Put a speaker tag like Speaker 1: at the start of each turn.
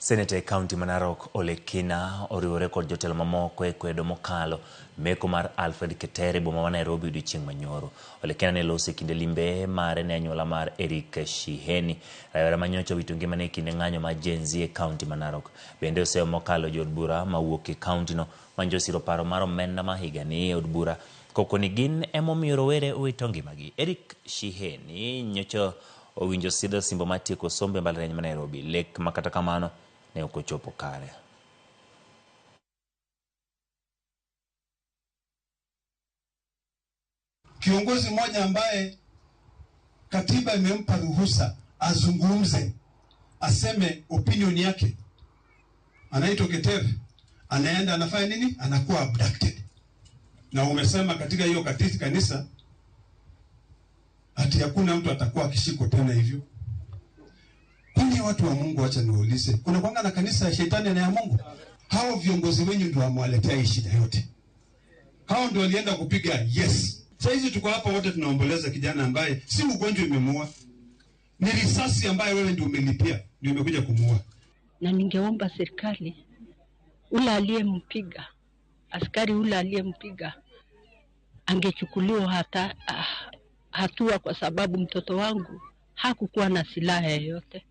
Speaker 1: Seneta e kaunti ma Narok Ole Kina oriwore kod jotelo mamoko e kwedo mokalo meko mar Alfred Keter e boma ma Nairobi odiochieng' manyoro. Ole Kina ne loso e kinde limbe mare ne anyuola mar Eric Shiheni, rawera ma nyocha owito ngimane e kinde ng'anyo mar Gen Z e kaunti ma Narok. Bende oseyo mokalo jood bura mawuok e kauntino manjo osiro paro mar omenda ma higani e od bura koko ni gin emomiyo rowere owito ngimagi. Eric Shiheni nyocha owinjo sidho osimbo mar tieko sombe e mbalariany ma Nairobi, lek ma kata kamano ne ok ochopo kare.
Speaker 2: Kiongozi mmoja ambaye katiba imempa ruhusa azungumze, aseme opinion yake, anaitwa Keter, anaenda anafanya nini? Anakuwa abducted. Na umesema katika hiyo katisi kanisa ati hakuna mtu atakuwa akishikwa tena hivyo. Kwani watu wa Mungu, acha niwaulize, kuna kwanga na kanisa ya shetani na ya Mungu? Hao viongozi wenyu ndio wamewaletea hii shida yote. Hao ndio walienda kupiga yes. Saa hizi tuko hapa wote tunaomboleza kijana ambaye si ugonjwa imemuua, ni risasi ambayo wewe ndio umelipia ndio imekuja kumuua.
Speaker 3: Na ningeomba serikali, ule aliyempiga askari, ule aliyempiga angechukuliwa hata hatua, kwa sababu mtoto wangu hakukuwa na silaha yoyote.